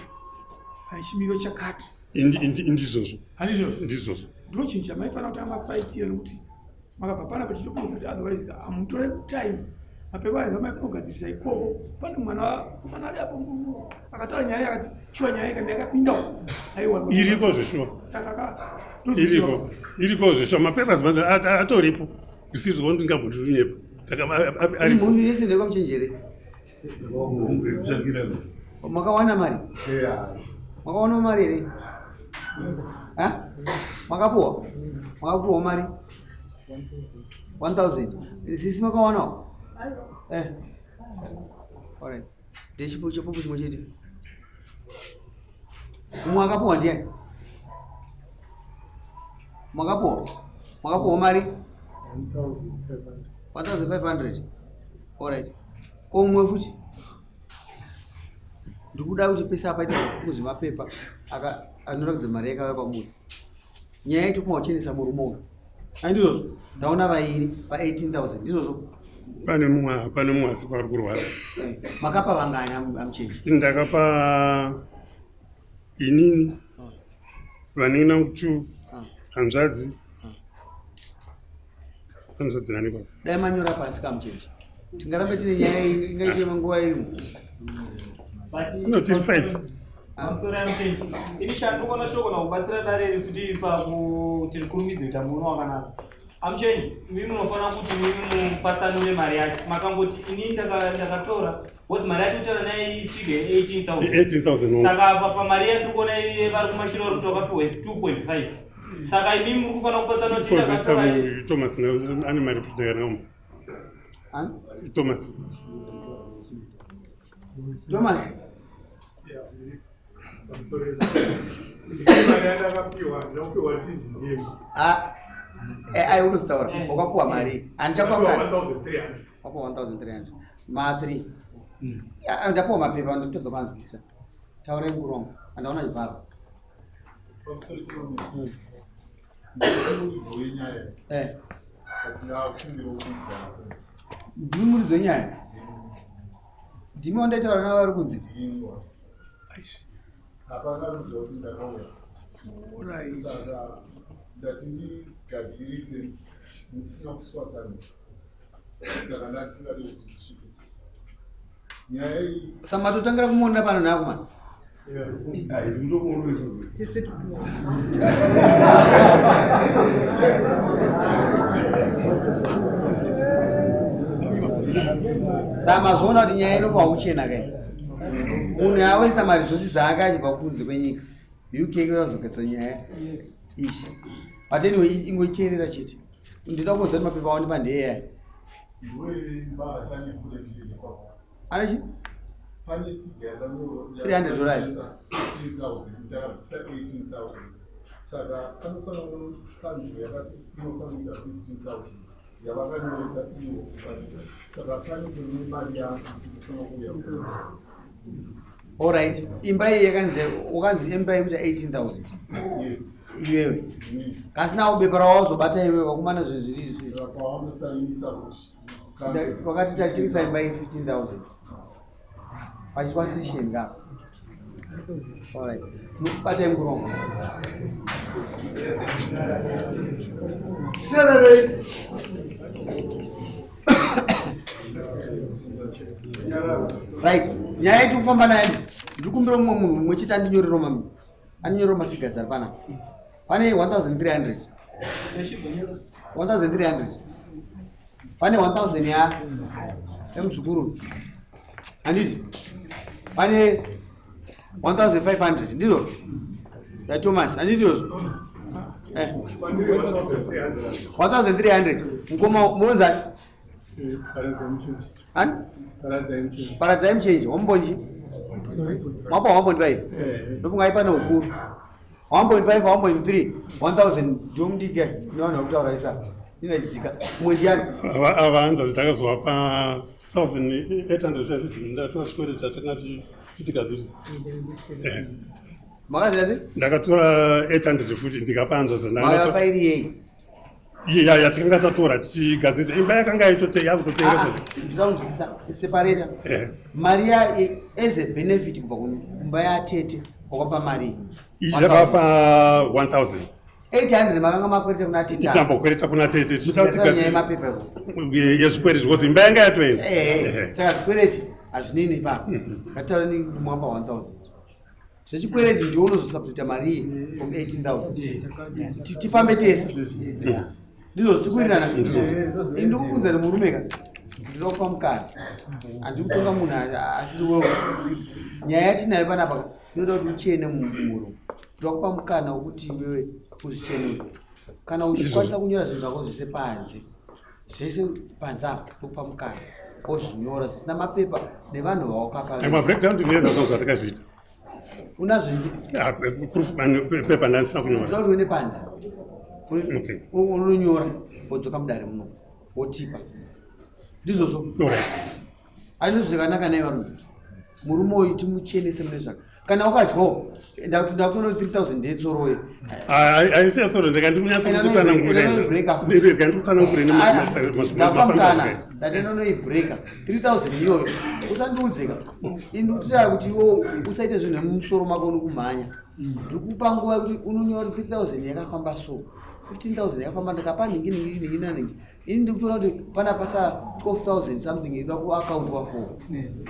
ane chimiro chakati. Ndizvozvo. Handizvozvo. Ndizvozvo. Ndochinhu chamaifanira kutanga mafaitira nekuti makabva panapa tichitofunga kuti otherwise hamutore time mapepa ayo vamai kunogadzirisa ikoko pane mwana komana ari apo akataura nyaya yakati shuwa nyaya ikandi yakapindawo aiwa iriko zveshuwa saka ka iriko iriko zveshuwa mapapers manje atoripo kusizvo ndingamboti runyepo mhunyu yese ndekwamuchenjere makawana mari makawana mari here makapuwa makapuwa mari 1000 sisi makawanawo eh. Alright. Ndechipo chapupu chimwe chete mumwe akapuwa ndiani makapuwa makapuwa mari 1500 Alright. Ko umwe futi? Ndikuda kuti pese apaita zvapupu zvemapepa aka anoratidza mari yakauya kwamuri. Nyaya yetu kuma kuchenesa murume uyu. Andizvozvo. Ndaona vairi pa 18000 ndizvozvo. Pane mumwe pane mumwe asi pari kurwara. Eh, makapa vangani amuchechi? Ndakapa inini vanin'ina two hanzvadzi hanzvadzi nani baba dai manyora pasi kamucheche tingarambe tine nyaya ingaite nguva irimo no tiri five. Pamusoro yamuchenji. Ini chandikuona chitogona kubatsira dare iri kuti pakuti rikurumidze kuita muono wakanaka. Amuchenji, imi munofanira kuti imi mupatsanure mari yacho. Makangoti ini ndakatora because mari yacho kutaura naye ifigure 18,000. 18,000. Saka apa pamari yatiri kuona iye vari kumashure vari kuti vakapiwa is 2.5. Saka imi muri kufanira kupatsanura kuti ndakatora Thomas ane mari futi ndakanamu. Thomas. Thomas. Ah, eh, ai unozotaura eh. wakapuwa mari handichakupa mukana wapuwa 1300 ma 3 hmm. ah, ndapuwa mapepa ndotodza kuanzwisisa taurai mukuru wangu andaona ibvapa hmm. Eh. Ndimi muridzi wenyaya? Ndimi wandaitaura navo vari kunze? Hapana ruzivo kuti ndakauya. Saka ndati ndigadzirise ndisina kuswatana. Saka ndasingade kuti ndisvike. Nyaya iyi. Saka matotangira kumuonera pano nhako mani? Saka mazoona kuti nyaya inofa kuchena kai munhu awesta maresources ake achibva kunze kwenyika uk kuyazogadzisa nyaya ichi but anyway ingoiteerera chete ndinoda kuziva kuti mapepa aoni pandeya ane chi 300 dollars saka anofanira kanzuro yakati inofanira kuita 15000 yavakanyoresa ivo saka pane kune mari yainofanira kuuya. Alright, imba iyi yakanzi wakanzi imba yekuita 18000 yes iwewe kasina bepa rawazobata iwewe wakumana zvinhu zviri izvi pawanosainisa kuti Wakati tatengesa imba ye 15000 pachiitwa session ka. Alright. Batai murongo. Titererei. Right. Nyaya yetu kufamba nayo ndikumbira mumwe munhu mumwe chete andinyorero mami. Andinyorero mafigures ari panapa. Pane 1300. 1300. Pane 1000 ya yemuzukuru. Handiti? Pane 1500 ndizvo? Ya Thomas, handiti izvozvo? Eh. 1300. Mukoma munonzani? Ani? Paradzai muchenji, wambonji. Mwapa 1.5. Ndofunga aipa neukuru. 1.5 1.3 1000 ndiwo mudiki nevanhu vakutaura isa inachidzika mumwe ndiyani ava hanzvadzi takazovapa 1850 ndatora chikwereti chatanga titigadzirisa. Makazira sei? Ndakatora 800 futi ndikapa hanzvadzi. Makapa iri yei? Ya yatakanga tatora tichigadzirisa imba yakanga yakutotengeswa. Ndinoda kunzwisisa separator. Mari ya as a benefit kubva kumba yatete wakapa mari Yakapa 1000. 800 makanga makwereta kuna tete. Tambokwereta kuna tete tichitaura nyaya yemapepa yezvikwereti because imba yanga yatoenda. Saka zvikwereti hazvinini ipapo. Ngataure ni mwapa 1000. Zvechikwereti ndiwo unozosubstituta mari iyi from 18000 tifambe tese. Ndizvo zvitikuwirirana. Ini ndikufunza nemurume ka. Ndinokupa mukana. Handiri kutonga munhu asiri wewe. Nyaya yatinayo panapa inoda kuti uchene murume. Ndinokupa mukana wekuti iwewe uzvichenure. Kana uchikwanisa kunyora zvinhu zvako zvese panze. Zvese panze apa ndokupa mukana. Wozvinyora zvisina mapepa nevanhu vawakapa. Ma breakdown ndinoedza zvangu zvatakazviita. Unazvo ndi? Ah, proof pepa ndandisina kunyora. Ndinoda kuti uende panze. Unonyora wodzoka mudare muno wotipa. Ndizvozvo. Alright. Andizvo zvakanaka naye varume. Murume uyu timuchenese mune zvaka. Kana ukadyawo ndakutoona 3000 ndetsoroye. Haisi yatsoro ndika ndikunyatsa Ndikutsanangura ndikutsanangure ndapa mukana ndati ndonoibreaka 3000 iyoyo usandiudzeka. Ini ndikutira kuti iwo usaite zvinhu nemumusoro mako nokumhanya. Ndikupa nguva yekuti unonyora 3000 yakafamba so. 15000 yakafamba ndikapa nhingi nhingi nhingi nanhingi ini ndiri kutoona kuti pana pasa 12000 something inoda kuakaundwa for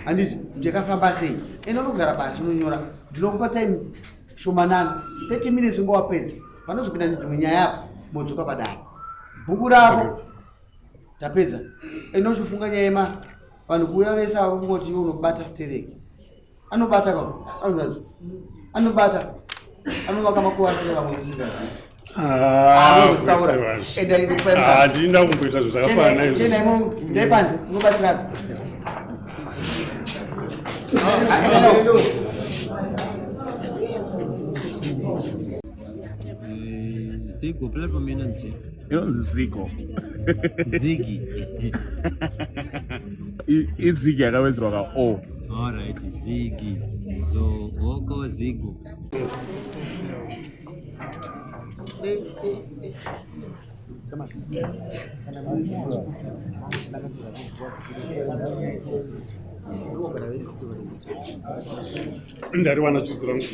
handiti kuti yakafamba sei ende unogara pasi unonyora ndinokupa time shomanana 30 minutes unge wapedza panozopinda nedzimwe nyaya apa modzoka padare bhuku rako tapedza ende uchifunga nyaya yema vanhu kuuya vese avo kungoti iwe unobata stereki anobata ka anozadzi anobata anovaka makuva asina vamwe musingazivi handina kumboita zvo zvakafanana chenai panze unobatsirana Zigo platform inonzi inonzi Zigo Zigi izigi yakawedzerwa ka o alright Zigi so woko Zigo Ndariwana juzi rangu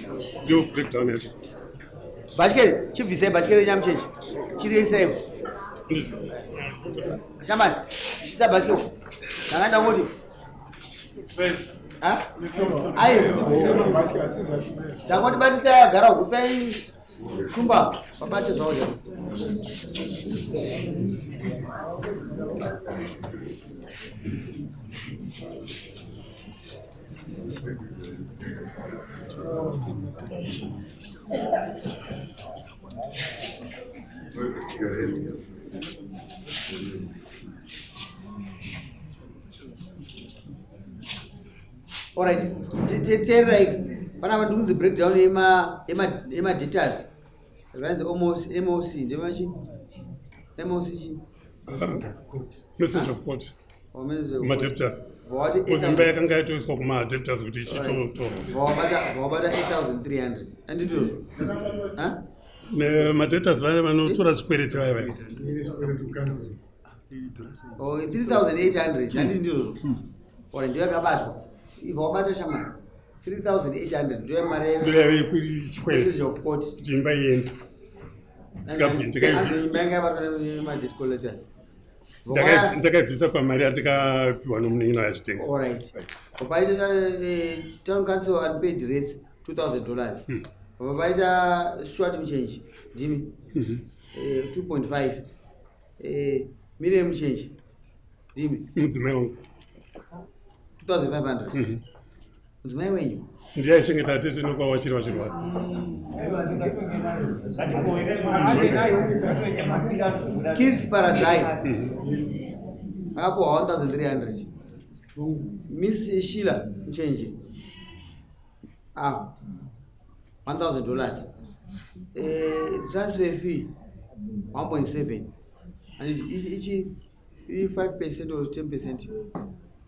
ndio breakdown yacho. Bhatyeri, chibvisai bhatyeri nyamucheche. Chiriiseiko. Shamani, isa bhatyeri. Ndanga ndangoti. Ha? Ayi. Ndangoti batisai agara kupei Shumba, vabate zvavo zvavo. Alright, teererai panapa ndikunzi breakdown yemadebtors zvanzi moc ndemachi moc chi message of court madebtors imba yakanga yatoiswa kumadebtors kuti ichitotorwa vawabata 8300 anditozvo madebtors vaya vanotora zvikwereti vaya vaya Oh, 3800 handiti ndizvozvo ora ndiyo yakabatwa ibva wabata shamari 3800 ndiyo mari yechikwereti of court kuti imba iende Hanzi imba yanga yabatwa nemadebt collectors ndakaibvisa pamari yandikapiwa nomunin'ina wazvitenga alright paita eh, town council unpaid rates 2000 dollars paita stuart muchenji ndimi 2.5 eh, Eh, mire muchenji ndimi mudzimai wangu 2500 mhm. mudzimai wenyu ndiye aichengeta tete nokwa wachiri vachirwara keith paradzai mhm. akapuwa 1300 miss shila muchenji ah 1000 dollars eh, transfer fee 1.7 and ichi i 5 percent or 10 percent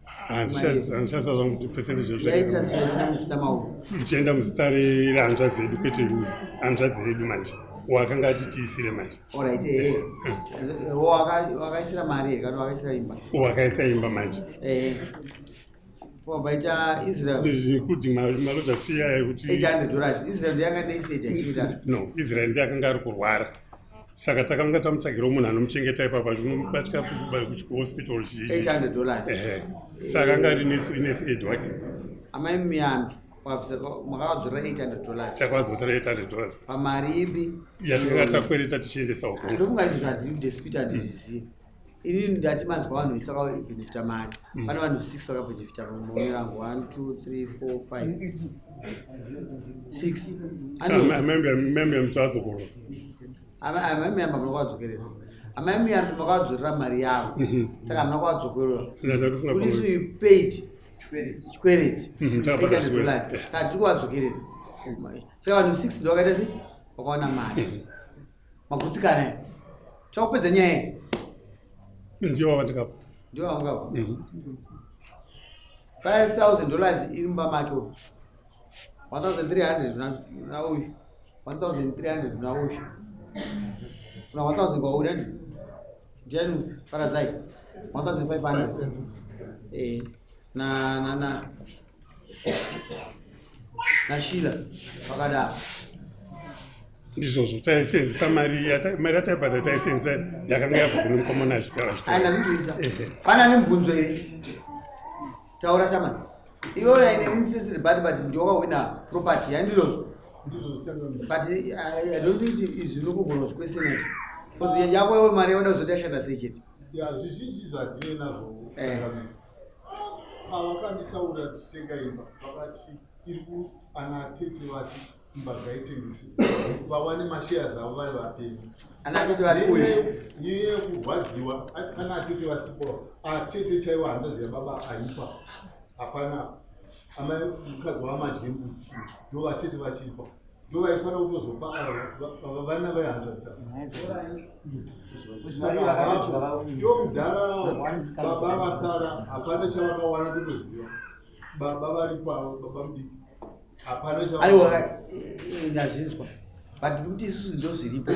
handichaziva zvangu kuti percentage yaitransfer ichienda muzita mavo ichienda muzita rehanzvadzi yedu kwete hanzvadzi yedu manje wakanga atitiisire manje alright eh, eh. eh. wakaisira mari here kana wakaisira imba wakaisa imba manje eh Wabaita Israel. Including maloja siya yekuti 800 dollars. Israel ndiye akanga neiseti achiita. No, Israel ndiye akanga ari kurwara. Saka takanga tamutsvagirawo munhu anomuchengeta ipapo achinomubatya kuhospital chii. 800 dollars. Ehe. Saka anga ari nurse nurse aid wake. Amai Miyambi makavadzorera 800 dollars. Takavadzosera 800 dollars. Pamari ipi? Yatakanga takwereta tichiendesa uko. Ndofunga izvo zvandiri kudispute handizvizivi. Inini ndati manzwa vanhu vese vakabhenefita mari. Mm. Pane vanhu 6 vakabhenefita mumaonero angu 1 2 3 4 5 6. Amai mutadzokorora. Amai muyamba muna kuwadzokerera. Amai muyamba makawadzorera mari yavo. Mhm. Saka hamuna kuwadzokorora. Kuti so you paid chikwereti. 800 mhm, dollars. Saka tiri kuwadzokerera. Saka vanhu 6 ndo vakaita sei? Vakawana mari. Mhm. Magutsikana here? Chakupedza nyaya iyi. Ndiyo wavandikapa. Ndiyo wavandikapa. 5000 dollars iri mumba make uyu. 1300 kuna uyu. 1300 kuna uyu. Kuna 1000 kwauri handi. Ndiani paradzai? 1500. Eh na na na na Sheila pakadaro. Ndizvozvo taisenzesa mari mari yataibhadha taisenzesa yakanga yabva kune mukomana achitaura. Andazvinzwisa. Pane ane mubvunzo here? Taura shamani. Iwewe aine interest but ndiwakawina property handizvozvo? But I don't think izvi unokugona kuzvikwesena izvi. Because yako iwe mari yawada kuzoti yashanda sei chete. Ya, zvizhinji zvatine nazvo. Pavakanditaura tichitenga imba vakati iri ku ana tete vati imba ngaitengese vawane mashares avo vari vapenyu. Ana tete vari uyu. Nyaya yekurwadziwa ana atete vasipo, atete chaiwo hanzvadzi yababa aipa hapana, amai mukadzi wamadye mbudzi ndo vatete vachipa, ndo vaifanira kutozopa ava vana vehanzvadzi. Ndo mudhara baba vasara hapana chavakawana, ndotoziva baba varipo avo, baba mudiki hapana. Aiwa, ndazvinzwa, but ndiri kuti isusu ndo zviripo.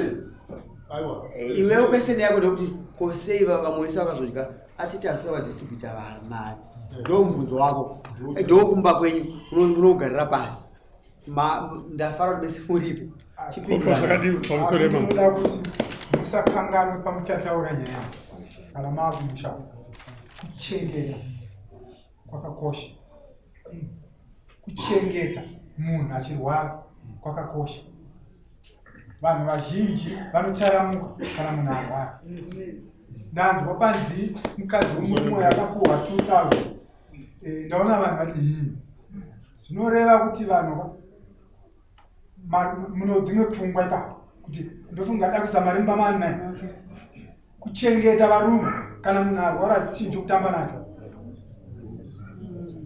Aiwa. Iwewe question yako ndekuti ko sei vamwe vese vakazodya atete asina vadistributa mari? Ndo mubvunzo wako. Ndo kumba kwenyu munogarira pasi. Ndafara kuti mese muripo. Ko zvakadii pamusoro Asi ndinoda kuti musakanganwe pamuchataura nyaya kana maakumusha, kuchengeta kwakakosha. Kuchengeta munhu achirwara kwakakosha. Vanhu vazhinji vanotaramuka kana munhu arwara. Ndanzwa panzi mukadzi wemumwe akapuhwa 2000. Ndaona vanhu vati hii, zvinoreva kuti vanhu muno dzimwe pfungwa ipapo kuti ndofunga da kuisa mari mumba mani nai. Kuchengeta varume kana munhu arwara si chinhu chokutamba nacho,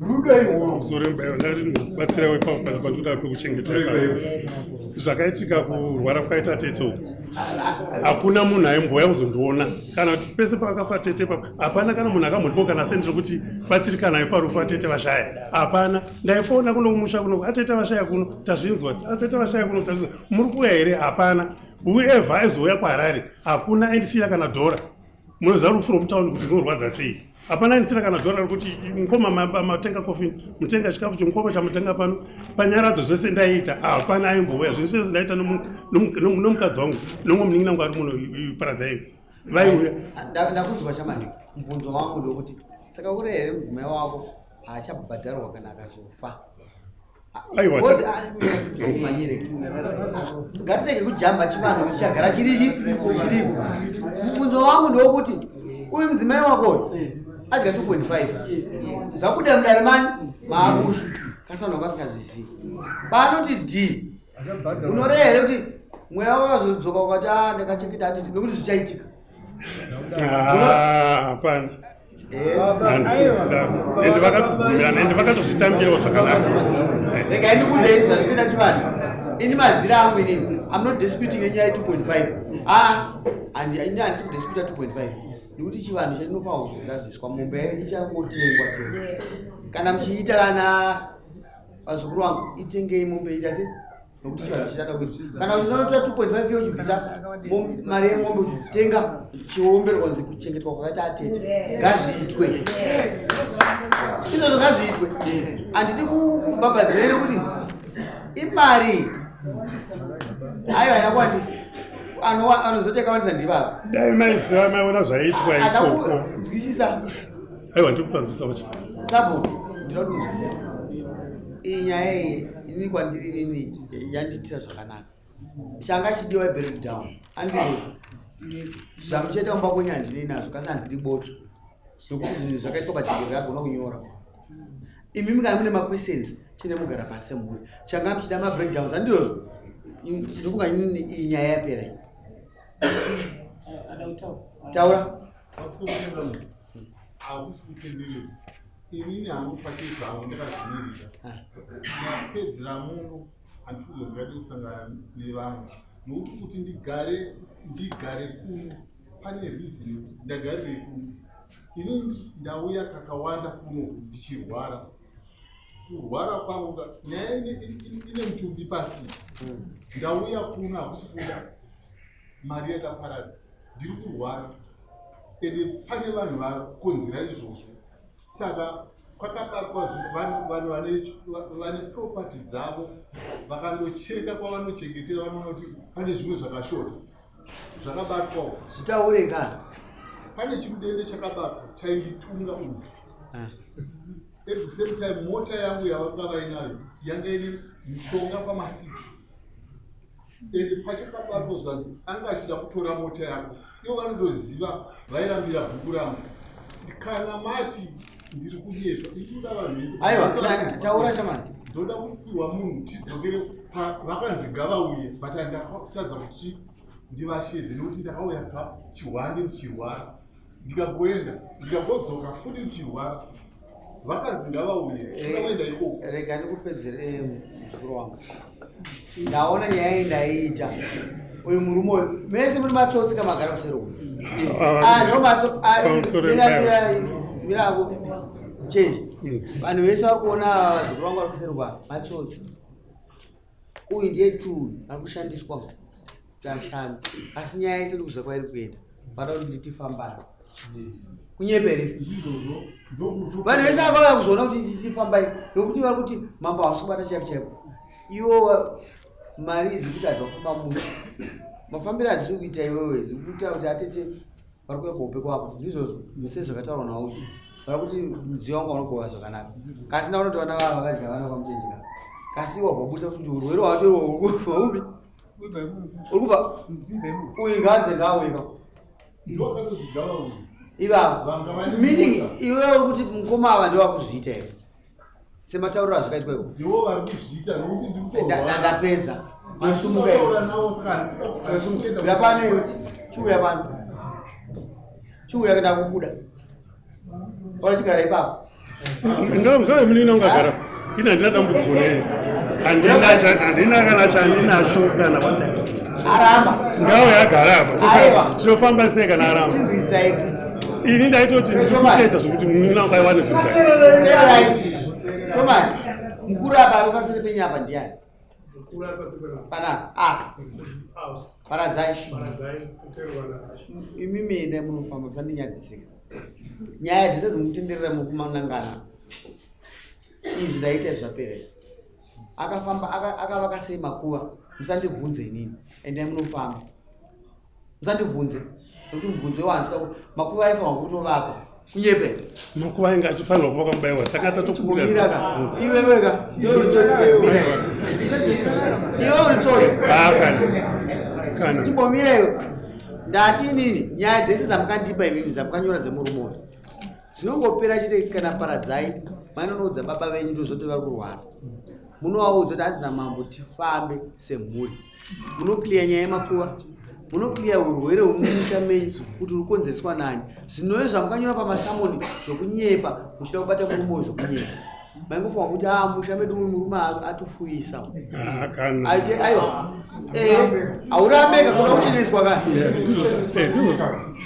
rudo irworwo. Pamusoro mubairo, ndaribatsirawo ipapo pana pandoda pekuchengeta ipapo. Zvakaitika kurwara kwakaita tete uku, hakuna munhu aimbouya kuzondiona kana kuti pese pakafa tete ipapo hapana kana munhu akambondipo kana sendi rekuti batsirikanai parufu atete vashaya, hapana. Ndaifona kuno kumusha kuno, atete vashaya kuno tazvinzwa, atete vashaya kuno tazvinzwa, muri kuuya here? Hapana whoever aizouya kuHarare, hakuna aindisiyira kana dhora. Munoziva rufu rwomutauni kuti runorwadza sei. Hapana aindisiyira kana dhora rekuti mukoma matenga coffin, mutenga chikafu chemukoma chamutenga pano panyaradzo. Zvese ndaiita, hapana aimbouya. Zvinhu zvese ndaita nomukadzi wangu nomwe munin'ina wangu ari muno Paradzai, vaiuya. Ndakunzwa chamani. Mubvunzo wangu ndokuti saka uri here mudzimai wako haachabhadharwa kana akazofa? Aiwa. Because, manyire ngatirege kujamba, chivanhu tichagara chirichi chiriko. Mubvunzo wangu ndokuti uyu mudzimai wako uyu adya 2.5 zvabuda mudare mani maabushu kasi vanhu vakasingazvizivi paanoti d unoreva here kuti mweya wakazodzoka ukati a ndakachengeta atiti nokuti zvichaitika? Ah, hapana. Ende vakatobvumirana, ende vakatozvitambirawo zvakanaka. Regai ndikuudzei zvazvinoita chivanhu. Ini mazira angu inini, I'm not disputing nenyaya ye2.5. Aa, ini handisi kudisputa 2.5 nekuti chivanhu chatinofanira kuzozadziswa, mombe yayo ichangotengwa tenga. Kana muchiita kana vazukuru vangu, itengei mombe ita se nokuti chivanhu chichada kuita. Kana uchinotora 2.5 iyo uchibvisa mari yemombe uchitenga chiomberwa kunzi kuchengetwa kwakaita atete, ngazviitwe izvozvo, ngazviitwe. Handidi kubhabhadzira nekuti imari ayo haina kuwandisa. Anozoti yakawandisa ndivava. Dai maiziva maiona zvaiitwa Ada ikoko. Kunzwisisa. Aiwa, ndiri kupanzwisa wacho. Sabo ndinoda kunzwisisa iyi nyaya iyi. Inini kwandiri inini yandiitira zvakanaka. Changa chidiwa breakdown andizvozvo zvamuchaita mumba kwenyu handinei nazvo, kasi handidi botso nokuti zvinhu zvakaitwa pajekerere agona kunyora. Imimi kana mune maquestions chine mugara pasi semhuri, changa muchida mabreakdowns handizvozvo. Ndofunga inini iyi nyaya yapera iyi. Taura. Hakusi kutenderedza. Inini hangu pachezvangu ndakazvimirira, ndapedzera muno, handifunge ndingade kusangana nevamwe nokuti kuti ndigare kuno pane reason yekuti ndagarire kuno. Inini ndauya kakawanda kuno ndichirwara. Kurwara kwangu nyaya ine mutumbi pasi. Ndauya kuno hakusi kuda mari yakaparadza, ndiri kurwara ende pane vanhu vakonzera izvozvo, saka Kwakabatwa vanhu vanhu vane vane property dzavo vakandocheka kwavanochengetera vanoona kuti pane zvimwe zvakashota zvakabatwawo. Zvitaure ka. Pane chimudende chakabatwa chainditunga uyu. Ah. At the same time mota yangu yavanga vainayo yanga ine mushonga pamasiti. And pachakabatwa zvikanzi anga achida kutora mota yako ivo vanotoziva vairambira bhuku rangu kana mati ndiri kunyepa itoda vanhu vese aiwa taura shamani ndoda kupiwa munhu tidzokere vakanzi ngavauye but andakatadza kuti ndivashedze nekuti ndakauya pachihwande ndichirwara ndikagoenda ndikagodzoka futi ndichirwara vakanzi ngavauye kuenda ikoko rega ndikupedzere eh, muzukuru wangu ndaona nyaya iyi ndaiita uyu murume uyu mese muri matsotsi kamagara kuseri uyu ah, ndo matsomirako chenji vanhu vese vari kuona vazukuru vangu vari kuseri kwa matsotsi uyu ndiye tuyu ari kushandiswa kuti ashande asi nyaya yese ndikuziva kwairi kuenda vada kuti nditi fambani kunyepere vanhu vese akauya kuzoona kuti tifambai nokuti vari kuti mambo hausi kubata chaipo chaipo iwo mari idzi kuti hadza kufamba musha mafambiro adziri kuita iwewe zikuita kuti atete vari kuuya kuhope kwako ndizvozvo sezvakataurwa nauyu vari kuti mudziyo wangu unogova zvakanaka kasi ndaona kuti vana vava vakadya vana kwamuchenjera kasi wabva waburitsa kuti urwere hwacho urwo upi uri kubva uyu ngaanze ngaauye ivavo meaning iwewe uri kuti mukoma ava ndewakuzviita here sematauriro azvakaitwa iko ndivo vari kuzviita nokuti ndapedza ndosumuka iwe pano iwe chiuya pano chiuya kuenda kubuda ora chigara ipapo ngave munini ungagara ini handina dambudziko neye handina kana chandinacho kana aramba ngawe agara apa tinofamba sei kana aramba ini ndaitoti ndikutoita zvekuti munina ukaiwane zvinhu thomas mukuru apa ari pasiri penyu apa ndiani panapa apa paradzai imimi endai munofamba musandinyadzisika nyaya dzese dzimukutenderera mukumanangana izvi ndaita zvapera izvi akafamba akavaka sei makuva musandibvunze inini endai munofamba musandibvunze nekuti mubvunzo iwo makuva aifanirwa kutovakwa kunyepe makuva ainge achifanirwa kuvakwa mubaiwa takata tokumbira ka iwewe ka iwe uri tsotsi ka mira iwe uri tsotsi kana chimbomira iwe ndati inini nyaya dzese dzamukandipa imimi dzamukanyora dzemurume uyu dzinongopera chete kana paradzai manonoudza baba venyu ndozvoti vari kurwara munovaudza kuti hanzi namambo tifambe semhuri munoclear nyaya yemakuva munoclear urwere hwemumusha menyu kuti uri kukonzereswa nani zvinove zvamukanyora pamasamoni zvokunyepa muchida kubata murume uyu zvokunyepa maingofunga kuti a ah, musha medu uyu murume atofuyisa ah, aite aiwa eh, haurambeka kuda kucheneswa ka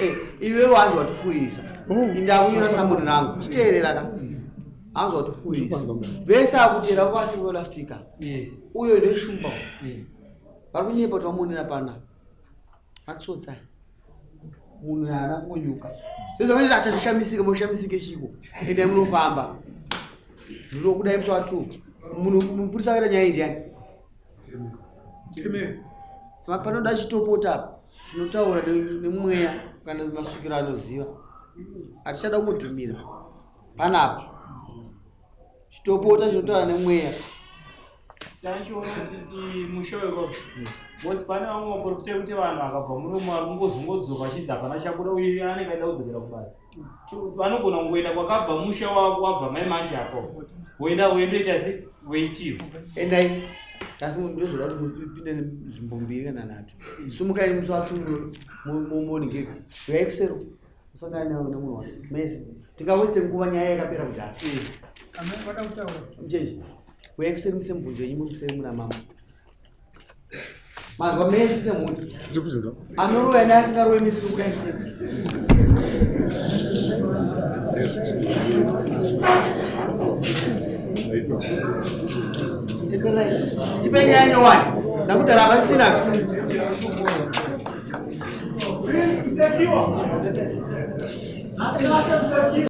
eh, iwe wanzi watofuyisa oh. indakunyora samoni rangu chiteerera ka anzi watofuyisa vese akuteera kwasiko last week uyo ndeshumba vari kunyepa kuti vamuonera pana matsotsi aya munhu haana kungonyuka sezvakaita atazvishamisika moshamisike chiko endai munofamba ndinokudai musi watu munhu mupurisa akaita nyaya indiani panoda chitopota apa chinotaura nemweya kana masvikiro anoziva hatichada kungodhumira panapa chitopota chinotaura nemweya Tachiona kuti musha weko because pane vamwe vaprofita ekuti vanhu vakabva muno vari kungozongodzoka vachinzi hapana chabuda uye anenge aida kudzokera kubasa vanogona kungoenda kwakabva musha wabva mai manje apo voenda voendoita se voitirwa endai asi ndozoda kuti mupinde nzvimbo mbiri kana nhatu sumukai musi watumwe mumoningirika uyai kusero usangane nemunhu wake mese tingaweste nguva nyaya yakapera kudhara mchenji uyai kuseri muse mubvunzo yenyu muri kuseri muna mama manzwa mese semhuri anoroya neasingaroye mese nokudai kuseri tipe nyaya nyowani zakudhara havasisina